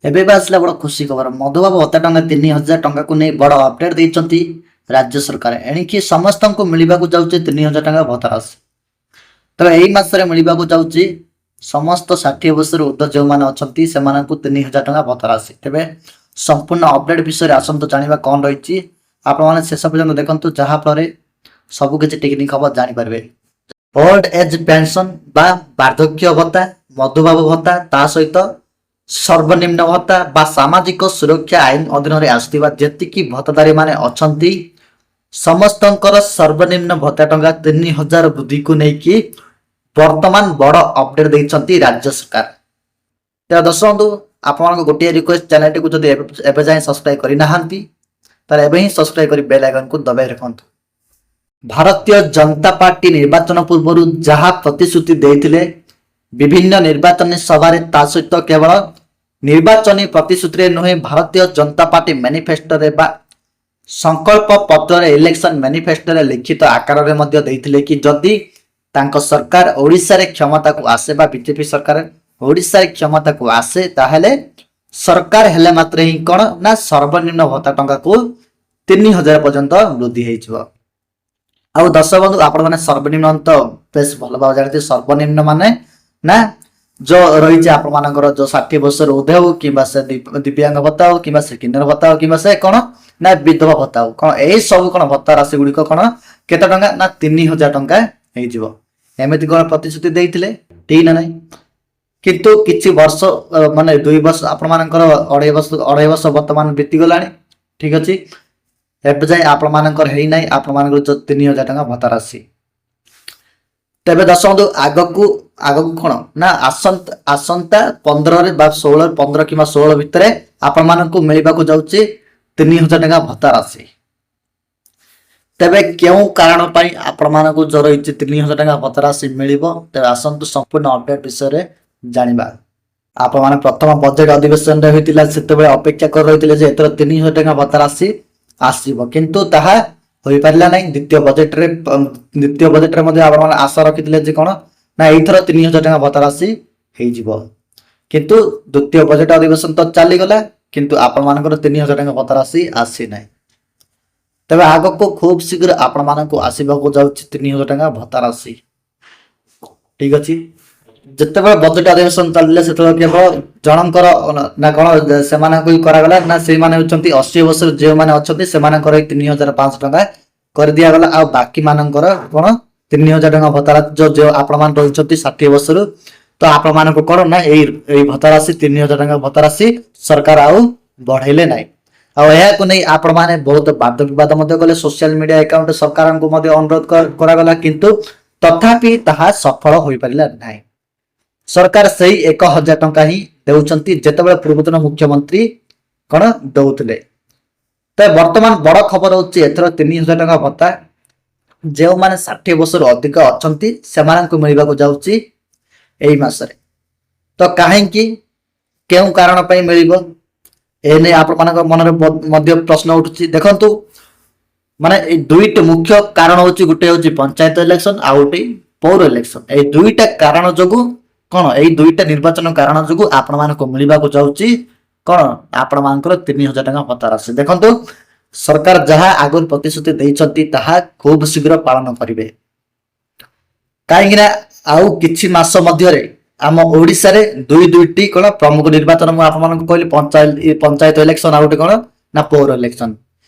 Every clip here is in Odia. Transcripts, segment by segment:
ଏବେ ବି ଆସିଲା ବଡ଼ ଖୁସି ଖବର। ମଧୁବାବୁ ଭତ୍ତା ଟଙ୍କା 3000 ଟଙ୍କାକୁ ନେଇ ବଡ଼ ଅପଡେଟ୍ ଦେଇଛନ୍ତି ରାଜ୍ୟ ସରକାର। ଏଣିକି ସମସ୍ତଙ୍କୁ ମିଳିବାକୁ ଯାଉଛି 3000 ଟଙ୍କା ଭତ୍ତା ରାଶି। ତେବେ ଏଇ ମାସରେ ମିଳିବାକୁ ଯାଉଛି ସମସ୍ତ 60 ବର୍ଷରୁ ଉର୍ଦ୍ଧ୍ୱ ଯେଉଁମାନେ ଅଛନ୍ତି, ସେମାନଙ୍କୁ 3000 ଟଙ୍କା ଭତ୍ତା ରାଶି। ତେବେ ସମ୍ପୂର୍ଣ୍ଣ ଅପଡେଟ୍ ବିଷୟରେ ଆସନ୍ତୁ ଜାଣିବା କ'ଣ ରହିଛି। ଆପଣମାନେ ଶେଷ ପର୍ଯ୍ୟନ୍ତ ଦେଖନ୍ତୁ, ଯାହାଫଳରେ ସବୁ କିଛି ଟେକ୍ନିକ୍ ଖବର ଜାଣିପାରିବେ। ଓଲ୍ଡ ଏଜ୍ ପେନସନ ବା ବାର୍ଦ୍ଧକ୍ୟ ଭତ୍ତା, ମଧୁବାବୁ ଭତ୍ତା, ତା ସହିତ ସର୍ବନିମ୍ନ ଭତ୍ତା ବା ସାମାଜିକ ସୁରକ୍ଷା ଆଇନ ଅଧୀନରେ ଆସୁଥିବା ଯେତିକି ଭତ୍ତାଧାରୀ ମାନେ ଅଛନ୍ତି, ସମସ୍ତଙ୍କର ସର୍ବନିମ୍ନ ଭତ୍ତା ଟଙ୍କା 3000 ବୃଦ୍ଧିକୁ ନେଇକି ବର୍ତ୍ତମାନ ବଡ଼ ଅପଡେଟ୍ ଦେଇଛନ୍ତି ରାଜ୍ୟ ସରକାର। ତେବେ ଦର୍ଶକ ବନ୍ଧୁ, ଆପଣଙ୍କ ଗୋଟିଏ ରିକ୍ୱେଷ୍ଟ, ଚ୍ୟାନେଲଟିକୁ ଯଦି ଏବେ ଏବେ ଯାଏଁ ସବସ୍କ୍ରାଇବ କରିନାହାନ୍ତି, ତାହେଲେ ଏବେ ହିଁ ସବସ୍କ୍ରାଇବ କରି ବେଲ୍ ଆଇକନକୁ ଦବାଇ ରଖନ୍ତୁ। ଭାରତୀୟ ଜନତା ପାର୍ଟି ନିର୍ବାଚନ ପୂର୍ବରୁ ଯାହା ପ୍ରତିଶ୍ରୁତି ଦେଇଥିଲେ ବିଭିନ୍ନ ନିର୍ବାଚନୀ ସଭାରେ, ତା ସହିତ କେବଳ ନିର୍ବାଚନୀ ପ୍ରତିଶ୍ରୁତିରେ ନୁହେଁ, ଭାରତୀୟ ଜନତା ପାର୍ଟି ମ୍ୟାନିଫେଷ୍ଟୋରେ ବା ସଂକଳ୍ପ ପତ୍ରରେ, ଇଲେକ୍ସନ ମ୍ୟାନିଫେଷ୍ଟୋରେ ଲିଖିତ ଆକାରରେ ମଧ୍ୟ ଦେଇଥିଲେ କି ଯଦି ତାଙ୍କ ସରକାର ଓଡ଼ିଶାରେ କ୍ଷମତାକୁ ଆସେ ବା ବିଜେପି ସରକାର ଓଡ଼ିଶାରେ କ୍ଷମତାକୁ ଆସେ, ତାହେଲେ ସରକାର ହେଲେ ମାତ୍ରେ ହିଁ କ'ଣ ନା ସର୍ବନିମ୍ନ ଭତ୍ତା ଟଙ୍କାକୁ 3000 ପର୍ଯ୍ୟନ୍ତ ବୃଦ୍ଧି ହେଇଯିବ। ଆଉ ଦର୍ଶକ ବନ୍ଧୁ, ଆପଣମାନେ ସର୍ବନିମ୍ନ ତ ବେଶ ଭଲ ଭାବେ ଜାଣିଥିବେ। ସର୍ବନିମ୍ନ ମାନେ ନା ଯୋଉ ରହିଛି ଆପଣମାନଙ୍କର ଯୋଉ 60 ବର୍ଷରୁ ଉର୍ଦ୍ଧ୍ୱ ହଉ କିମ୍ବା ସେ ଦିବ୍ୟାଙ୍ଗ ଭତ୍ତା ହଉ କିମ୍ବା ସେ କିନ୍ନର ଭତ୍ତା ହଉ କିମ୍ବା ସେ କ'ଣ ନା ବିଧବା ଭତ୍ତା ହଉ, କ'ଣ ଏଇ ସବୁ କ'ଣ ଭତ୍ତା ରାଶି ଗୁଡ଼ିକ କ'ଣ କେତେ ଟଙ୍କା ନା 3000 ଟଙ୍କା ହେଇଯିବ। ଏମିତି କ'ଣ ପ୍ରତିଶ୍ରୁତି ଦେଇଥିଲେ, ଠିକ ନା ନାହିଁ? କିନ୍ତୁ କିଛି ବର୍ଷ ମାନେ 2 ବର୍ଷ, ଆପଣମାନଙ୍କର 2.5 ବର୍ଷ, 2.5 ବର୍ଷ ବର୍ତ୍ତମାନ ବିତିଗଲାଣି, ଠିକ ଅଛି। ଏବେ ଯାଏଁ ଆପଣମାନଙ୍କର ହେଇନାହିଁ ଆପଣମାନଙ୍କର ଯୋଉ 3000 ଟଙ୍କା ଭତ୍ତା ରାଶି। ତେବେ ଦର୍ଶକ ବନ୍ଧୁ, ଆଗକୁ ଆଗକୁ କ'ଣ ନା ଆସନ୍ତା ଆସନ୍ତା 15ରେ ବା 16, 15 କିମ୍ବା 16 ଭିତରେ ଆପଣମାନଙ୍କୁ ମିଳିବାକୁ ଯାଉଛି 3000 ଟଙ୍କା ଭତ୍ତା ରାଶି। ତେବେ କେଉଁ କାରଣ ପାଇଁ ଆପଣମାନଙ୍କୁ ଯୋଉ ରହିଛି 3000 ଟଙ୍କା ଭତ୍ତା ରାଶି ମିଳିବ? ତେବେ ଆସନ୍ତୁ ସମ୍ପୂର୍ଣ୍ଣ ଅପଡେଟ୍ ବିଷୟରେ ଜାଣିବା। ଆପଣମାନେ ପ୍ରଥମ ବଜେଟ ଅଧିବେଶନରେ ହୋଇଥିଲା, ସେତେବେଳେ ଅପେକ୍ଷା କରି ରହିଥିଲେ ଯେ ଏଥର 3000 ଟଙ୍କା ଭତ୍ତା ରାଶି ଆସିବ, କିନ୍ତୁ ତାହା ହୋଇପାରିଲା ନାହିଁ। ଦ୍ୱିତୀୟ ବଜେଟରେ ମଧ୍ୟ ଆପଣମାନେ ଆଶା ରଖିଥିଲେ ଯେ କ'ଣ ନା ଏଇଥର 3000 ଟଙ୍କା ଭତ୍ତା ରାଶି ହେଇଯିବ। କିନ୍ତୁ ଦ୍ୱିତୀୟ ବଜେଟ ଅଧିବେଶନ ତ ଚାଲିଗଲା, କିନ୍ତୁ ଆପଣମାନଙ୍କର 3000 ଟଙ୍କା ଭତ୍ତା ରାଶି ଆସିନାହିଁ। ତେବେ ଆଗକୁ ଖୁବ ଶୀଘ୍ର ଆପଣମାନଙ୍କୁ ଆସିବାକୁ ଯାଉଛି 3000 ଟଙ୍କା ଭତ୍ତା ରାଶି, ଠିକ ଅଛି। ଯେତେବେଳେ ବଜେଟ ଅଧିବେଶନ ଚାଲିଲା, ସେତେବେଳେ କେବଳ ଜଣଙ୍କର ନା କଣ ସେମାନଙ୍କୁ ହିଁ କରାଗଲା ନା ସେଇମାନେ ହେଉଛନ୍ତି 80 ବର୍ଷର ଯେଉଁମାନେ ଅଛନ୍ତି, ସେମାନଙ୍କର ଏଇ 3500 ଟଙ୍କା କରିଦିଆଗଲା। ଆଉ ବାକି ମାନଙ୍କର କଣ 3000 ଟଙ୍କା ଭତ୍ତା ରାଶି ଯୋଉ ଯୋଉ ଆପଣମାନେ ରହିଛନ୍ତି 60 ବର୍ଷରୁ, ତ ଆପଣମାନଙ୍କୁ କଣ ନା ଏଇ ଏଇ ଭତ୍ତା ରାଶି, 3000 ଟଙ୍କା ଭତ୍ତା ରାଶି ସରକାର ଆଉ ବଢେଇଲେ ନାହିଁ। ଆଉ ଏହାକୁ ନେଇ ଆପଣମାନେ ବହୁତ ବାଦ ବିବାଦ ମଧ୍ୟ କଲେ। ସୋସିଆଲ ମିଡିଆ ଆକାଉଣ୍ଟ ସରକାରଙ୍କୁ ମଧ୍ୟ ଅନୁରୋଧ କରାଗଲା, କିନ୍ତୁ ତଥାପି ତାହା ସଫଳ ହୋଇପାରିଲା ନାହିଁ। ସରକାର ସେଇ 1000 ଟଙ୍କା ହିଁ ଦେଉଛନ୍ତି, ଯେତେବେଳେ ପୂର୍ବତନ ମୁଖ୍ୟମନ୍ତ୍ରୀ କଣ ଦଉଥିଲେ। ତ ବର୍ତ୍ତମାନ ବଡ ଖବର ହଉଛି, ଏଥର 3000 ଟଙ୍କା ଭତ୍ତା ଯେଉଁମାନେ 60 ବର୍ଷରୁ ଅଧିକ ଅଛନ୍ତି, ସେମାନଙ୍କୁ ମିଳିବାକୁ ଯାଉଛି ଏଇ ମାସରେ। ତ କାହିଁକି, କେଉଁ କାରଣ ପାଇଁ ମିଳିବ, ଏ ନେଇ ଆପଣମାନଙ୍କ ମନରେ ମଧ୍ୟ ପ୍ରଶ୍ନ ଉଠୁଛି। ଦେଖନ୍ତୁ, ମାନେ ଏଇ ଦୁଇଟି ମୁଖ୍ୟ କାରଣ ହଉଛି, ଗୋଟେ ହଉଛି ପଞ୍ଚାୟତ ଇଲେକ୍ସନ, ଆଉ ଗୋଟେ ପୌର ଇଲେକ୍ସନ। ଏଇ ଦୁଇଟା କାରଣ ଯୋଗୁ କଣ, ଏଇ ଦୁଇଟା ନିର୍ବାଚନ କାରଣ ଯୋଗୁ ଆପଣମାନଙ୍କୁ ମିଳିବାକୁ ଯାଉଛି କଣ ଆପଣମାନଙ୍କର 3000 ଟଙ୍କା ଭତ୍ତା ରାଶି। ଦେଖନ୍ତୁ, ସରକାର ଯାହା ଆଗରୁ ପ୍ରତିଶ୍ରୁତି ଦେଇଛନ୍ତି, ତାହା ଖୁବ ଶୀଘ୍ର ପାଳନ କରିବେ। କାହିଁକି ନା ଆଉ କିଛି ମାସ ମଧ୍ୟରେ ଆମ ଓଡିଶାରେ ଦୁଇ ଦୁଇଟି କଣ ପ୍ରମୁଖ ନିର୍ବାଚନ, ମୁଁ ଆପଣମାନଙ୍କୁ କହିଲି ପଞ୍ଚାୟତ ଇଲେକ୍ସନ, ଆଉ ଗୋଟେ କଣ ନା ପୌର ଇଲେକ୍ସନ।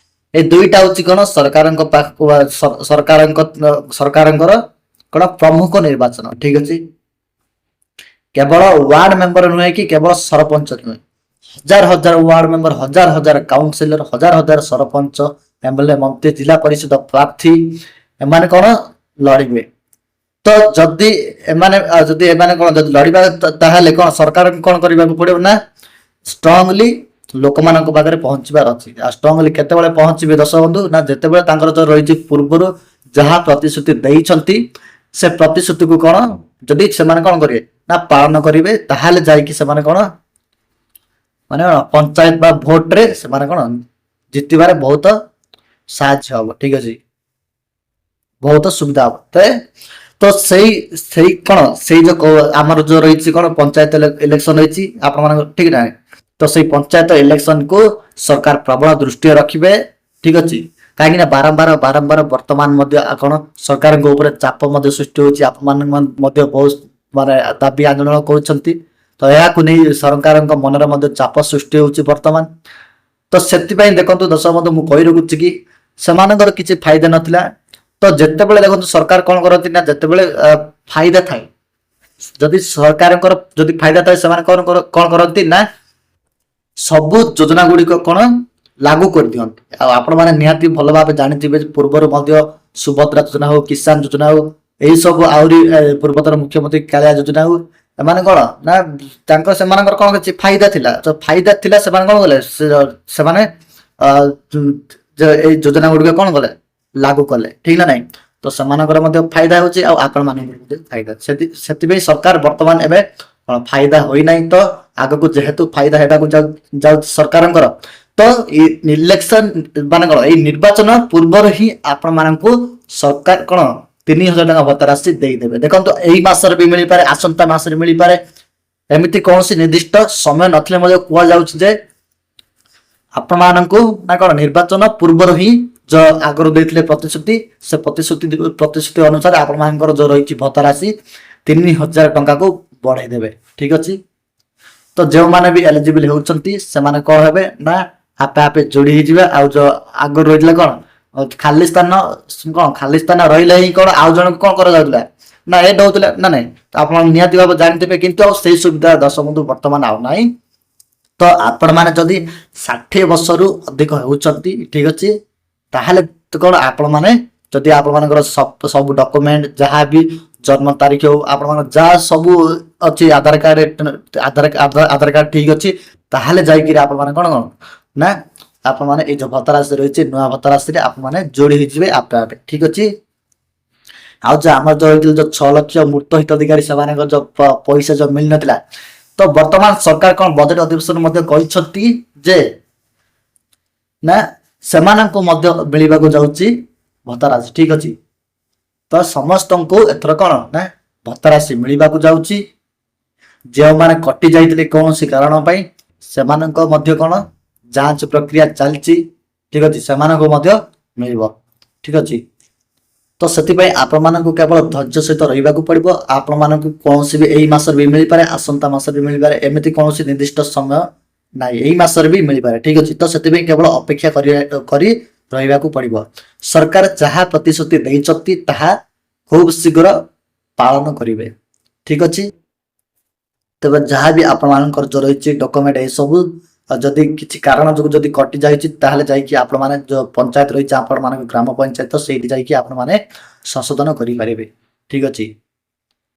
ଏ ଦୁଇଟା ହଉଛି କଣ ସରକାରଙ୍କ ପାଖକୁ ବା ସରକାରଙ୍କର କଣ ପ୍ରମୁଖ ନିର୍ବାଚନ, ଠିକ ଅଛି। କେବଳ ୱାର୍ଡ ମେମ୍ବର ନୁହେଁ କି କେବଳ ସରପଞ୍ଚ ନୁହେଁ, ହଜାର ହଜାର ୱାର୍ଡ ମେମ୍ବର, ହଜାର ହଜାର କାଉନସିଲର, ହଜାର ହଜାର ସରପଞ୍ଚ, ଏମଏଲଏ, ମନ୍ତ୍ରୀ, ଜିଲ୍ଲା ପରିଷଦ ପ୍ରାର୍ଥୀ, ଏମାନେ କଣ ଲଢିବେ। ତ ଯଦି ଏମାନେ କଣ ଯଦି ଲଢିବା, ତାହେଲେ କଣ ସରକାରଙ୍କୁ କଣ କରିବାକୁ ପଡିବ ନା ଷ୍ଟ୍ରଙ୍ଗଲି ଲୋକମାନଙ୍କ ପାଖରେ ପହଞ୍ଚିବାର ଅଛି। ଆଉ ଷ୍ଟ୍ରଙ୍ଗଲି କେତେବେଳେ ପହଞ୍ଚିବେ ଦର୍ଶକ ବନ୍ଧୁ? ନା ଯେତେବେଳେ ତାଙ୍କର ଯୋଉ ରହିଛି ପୂର୍ବରୁ ଯାହା ପ୍ରତିଶ୍ରୁତି ଦେଇଛନ୍ତି, ସେ ପ୍ରତିଶ୍ରୁତିକୁ କଣ ଯଦି ସେମାନେ କଣ କରିବେ ନା ପାଳନ କରିବେ, ତାହେଲେ ଯାଇକି ସେମାନେ କଣ ମାନେ କଣ ପଞ୍ଚାୟତ ବା ଭୋଟରେ ସେମାନେ କଣ ଜିତିବାରେ ବହୁତ ସାହାଯ୍ୟ ହବ, ଠିକ ଅଛି, ବହୁତ ସୁବିଧା ହବ। ତ ସେଇ ସେଇ କଣ ସେଇ ଯୋଉ ଆମର ଯୋଉ ରହିଛି କଣ ପଞ୍ଚାୟତ ଇଲେକ୍ସନ ରହିଛି ଆପଣମାନଙ୍କ, ଠିକ ନା? ତ ସେଇ ପଞ୍ଚାୟତ ଇଲେକ୍ସନକୁ ସରକାର ପ୍ରବଳ ଦୃଷ୍ଟିରେ ରଖିବେ। ଠିକ ଅଛି, କାହିଁକି ନା ବାରମ୍ବାର ବାରମ୍ବାର ବର୍ତ୍ତମାନ ମଧ୍ୟ କଣ ସରକାରଙ୍କ ଉପରେ ଚାପ ମଧ୍ୟ ସୃଷ୍ଟି ହଉଛି। ଆପଣମାନେ ମଧ୍ୟ ବହୁତ ମାନେ ଦାବି ଆନ୍ଦୋଳନ କରୁଛନ୍ତି। ତ ଏହାକୁ ନେଇ ସରକାରଙ୍କ ମନରେ ମଧ୍ୟ ଚାପ ସୃଷ୍ଟି ହଉଛି ବର୍ତ୍ତମାନ। ତ ସେଥିପାଇଁ ଦେଖନ୍ତୁ ଦର୍ଶକ ବନ୍ଧୁ, ମୁଁ କହି ରଖୁଛି କି ସେମାନଙ୍କର କିଛି ଫାଇଦା ନଥିଲା। ତ ଯେତେବେଳେ ଦେଖନ୍ତୁ, ସରକାର କଣ କରନ୍ତି ନା ଯେତେବେଳେ ଫାଇଦା ଥାଏ, ଯଦି ସରକାରଙ୍କର ଯଦି ଫାଇଦା ଥାଏ, ସେମାନେ କଣ କରନ୍ତି ନା ସବୁ ଯୋଜନା ଗୁଡିକ କଣ ଲାଗୁ କରିଦିଅନ୍ତି। ଆଉ ଆପଣମାନେ ନିହାତି ଭଲ ଭାବେ ଜାଣିଥିବେ ଯେ ପୂର୍ବରୁ ମଧ୍ୟ ସୁଭଦ୍ରା ଯୋଜନା ହଉ, କିଷାନ ଯୋଜନା ହଉ, ଏଇ ସବୁ ଆହୁରି ପୂର୍ବତନ ମୁଖ୍ୟମନ୍ତ୍ରୀ କାଳିଆ ଯୋଜନା ହଉ, ଏମାନେ କଣ ନା ତାଙ୍କ ସେମାନଙ୍କର କଣ କିଛି ଫାଇଦା ଥିଲା। ତ ଫାଇଦା ଥିଲା, ସେମାନେ କଣ କଲେ? ସେମାନେ ଯେ ଏଇ ଯୋଜନା ଗୁଡିକ କଣ କଲେ? ଲାଗୁ କଲେ। ଠିକ ନା ନାଇଁ? ତ ସେମାନଙ୍କର ମଧ୍ୟ ଫାଇଦା ହଉଛି ଆଉ ଆପଣ ମାନଙ୍କର ମଧ୍ୟ ଫାଇଦା। ସେଥିପାଇଁ ସରକାର ବର୍ତ୍ତମାନ ଏବେ କଣ ଫାଇଦା ହୋଇନାହିଁ। ତ ଆଗକୁ ଯେହେତୁ ଫାଇଦା ହେବାକୁ ଯାଉଛି ସରକାରଙ୍କର, ତ ଇଲେକ୍ସନ ମାନେ କଣ ଏଇ ନିର୍ବାଚନ ପୂର୍ବରୁ ହିଁ ଆପଣ ମାନଙ୍କୁ ସରକାର କଣ 3000 ଟଙ୍କା ଭତ୍ତା ରାଶି ଦେଇଦେବେ। ଦେଖନ୍ତୁ, ଏଇ ମାସରେ ବି ମିଳିପାରେ, ଆସନ୍ତା ମାସରେ ମିଳିପାରେ, ଏମିତି କୌଣସି ନିର୍ଦ୍ଦିଷ୍ଟ ସମୟ ନଥିଲେ ମଧ୍ୟ କୁହାଯାଉଛି ଯେ ଆପଣମାନଙ୍କୁ ନା କଣ ନିର୍ବାଚନ ପୂର୍ବରୁ ହିଁ ଯୋଉ ଆଗରୁ ଦେଇଥିଲେ ପ୍ରତିଶ୍ରୁତି, ସେ ପ୍ରତିଶ୍ରୁତି ପ୍ରତିଶ୍ରୁତି ଅନୁସାରେ ଆପଣମାନଙ୍କର ଯୋଉ ରହିଛି ଭତ୍ତା ରାଶି 3000 ଟଙ୍କାକୁ ବଢେଇ ଦେବେ। ଠିକ ଅଛି, ତ ଯେଉଁମାନେ ବି ଏଲିଜିବଲ ହେଉଛନ୍ତି, ସେମାନେ କଣ ହେବେ ନା ଆପେ ଆପେ ଯୋଡି ହେଇଯିବେ। ଆଉ ଯୋଉ ଆଗରୁ ରହିଥିଲା କଣ ଖାଲି ସ୍ଥାନ, କଣ ଖାଲି ସ୍ଥାନ ରହିଲେ ହିଁ କଣ ଆଉ ଜଣକୁ କଣ କରାଯାଉଥିଲା ନା ଏଡ୍ ହଉଥିଲା ନା ନାଇଁ? ତ ଆପଣ ନିହାତି ଭାବେ ଜାଣିଥିବେ। କିନ୍ତୁ ଆଉ ସେଇ ସୁବିଧା ଦର୍ଶକ ବନ୍ଧୁ ବର୍ତ୍ତମାନ ଆଉ ନାହିଁ। ତ ଆପଣମାନେ ଯଦି 60 ବର୍ଷରୁ ଅଧିକ ହେଉଛନ୍ତି, ଠିକ ଅଛି, ତାହେଲେ ତ କଣ ଆପଣମାନେ ଯଦି ଆପଣମାନଙ୍କର ସବୁ ଡକୁମେଣ୍ଟ, ଯାହା ବି ଜନ୍ମ ତାରିଖ ହଉ, ଆପଣଙ୍କର ଯାହା ସବୁ ଅଛି, ଆଧାର କାର୍ଡ ଆଧାର ଆଧାର କାର୍ଡ ଠିକ ଅଛି, ତାହେଲେ ଯାଇକିରି ଆପଣମାନେ କଣ କଣ ନା ଆପଣମାନେ ଏଇ ଯୋଉ ଭତ୍ତା ରାଶି ରହିଛି, ନୂଆ ଭତ୍ତା ରାଶିରେ ଆପଣମାନେ ଯୋଡି ହେଇଯିବେ ଆପେ ଆପେ। ଠିକ ଅଛି, ଆଉ ଯୋଉ ଆମର ଯୋଉ ହେଇଥିଲା ଯୋଉ 6 ଲକ୍ଷ ମୃତ ହିତାଧିକାରୀ, ସେମାନଙ୍କର ଯୋଉ ପଇସା ଯୋଉ ମିଳିନଥିଲା, ତ ବର୍ତ୍ତମାନ ସରକାର କଣ ବଜେଟ ଅଧିବେଶନ ମଧ୍ୟ କହିଛନ୍ତି ଯେ ନା ସେମାନଙ୍କୁ ମଧ୍ୟ ମିଳିବାକୁ ଯାଉଛି ଭତ୍ତା ରାଶି। ଠିକ ଅଛି, ତ ସମସ୍ତଙ୍କୁ ଏଥର କଣ ନା ଭତ୍ତା ରାଶି ମିଳିବାକୁ ଯାଉଛି। ଯେଉଁମାନେ କଟି ଯାଇଥିଲେ କୌଣସି କାରଣ ପାଇଁ, ସେମାନଙ୍କ ମଧ୍ୟ କଣ ଯାଞ୍ଚ ପ୍ରକ୍ରିୟା ଚାଲିଛି। ଠିକ ଅଛି, ସେମାନଙ୍କୁ ମଧ୍ୟ ମିଳିବ। ଠିକ ଅଛି, ତ ସେଥିପାଇଁ ଆପଣମାନଙ୍କୁ କେବଳ ଧୈର୍ଯ୍ୟ ସହିତ ରହିବାକୁ ପଡିବ। ଆପଣମାନଙ୍କୁ କୌଣସି ବି ଏଇ ମାସରେ ବି ମିଳିପାରେ, ଆସନ୍ତା ମାସରେ ବି ମିଳିପାରେ, ଏମିତି କୌଣସି ନିର୍ଦ୍ଦିଷ୍ଟ ସମୟ ନାହିଁ। ଏଇ ମାସରେ ବି ମିଳିପାରେ। ଠିକ ଅଛି, ତ ସେଥିପାଇଁ କେବଳ ଅପେକ୍ଷା କରି ରହିବାକୁ ପଡିବ। ସରକାର ଯାହା ପ୍ରତିଶ୍ରୁତି ଦେଇଛନ୍ତି, ତାହା ଖୁବ ଶୀଘ୍ର ପାଳନ କରିବେ। ଠିକ ଅଛି, ତେବେ ଯାହା ବି ଆପଣମାନଙ୍କର ଯୋଉ ରହିଛି ଡକୁମେଣ୍ଟ ଏସବୁ, ଆଉ ଯଦି କିଛି କାରଣ ଯୋଗୁଁ ଯଦି କଟି ଯାଇଛି, ତାହେଲେ ଯାଇକି ଆପଣମାନେ ଯୋଉ ପଞ୍ଚାୟତ ରହିଛି ଆପଣମାନଙ୍କ ଗ୍ରାମ ପଞ୍ଚାୟତ, ସେଇଠି ଯାଇକି ଆପଣମାନେ ସଂଶୋଧନ କରିପାରିବେ। ଠିକ ଅଛି।